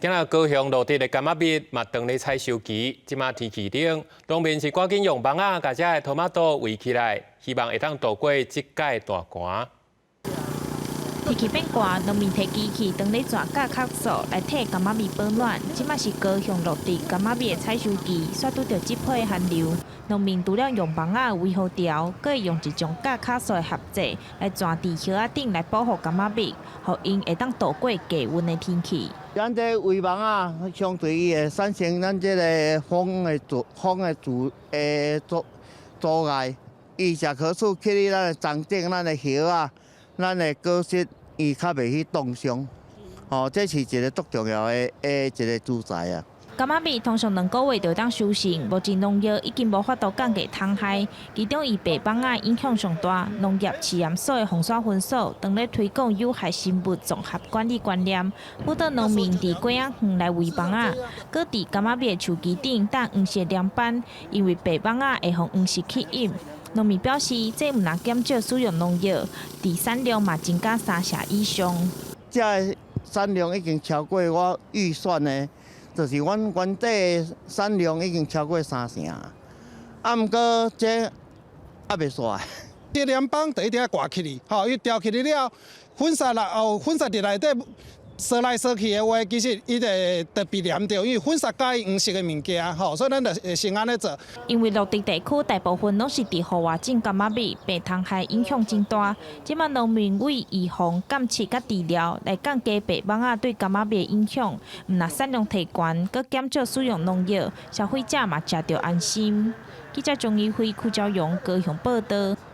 今仔高雄露地的柑仔蜜嘛，當咧採收期，這馬天氣冷，農民是趕緊用網仔共遮的 tomato 圍起來，希望會當渡過這擺大寒。天氣變寒，農民提機器當咧鑽甲較素來替柑仔蜜保暖。這馬是高雄露地柑仔蜜的採收期，煞拄著這波寒流。農民除了用網仔圍好牢，閣會用一種甲酵素的合劑來鑽佇葉仔頂來保護柑仔蜜，予𪜶會當渡過低溫的天氣。咱這圍網仔，相對伊會產生咱這個風的阻礙，伊食可數去咱的欉頂、咱的葉仔、咱的果實，伊較袂去凍傷。吼，這是一個足重要的一個主材啊。柑仔蜜通常2個月就當收成，目前農藥已經無法度降低蟲害，其中以白蠓仔影響上大。農業試驗所的馮雪芬所當咧推廣有害生物綜合管理觀念，輔導農民佇果仔園來圍網仔，閣佇柑仔蜜的樹枝頂搭黃色涼板，因為白蠓仔會予黃色吸引。農民表示，這毋但減少使用農藥，佇產量嘛增加三成以上。這個產量已經超過我預算的。就是阮原底的產量已經超過三成，啊，毋過這猶未煞。這涼板就一定愛掛起去，吼，伊吊起去了，粉虱啦，哦，粉虱佇內底踅來踅去的話，其實伊就會特別黏著，因為粉虱佮意黃色的物件，吼，所以咱就會先按呢做。因為露地地區大部分攏是佇戶外種柑仔蜜，病蟲害影響真大。這馬農民為預防、監測佮治療，來降低白蠓仔對柑仔蜜的影響，毋但產量提懸，閣減少使用農藥，消費者嘛食著安心。記者鍾怡輝、柯昭榮高雄報導。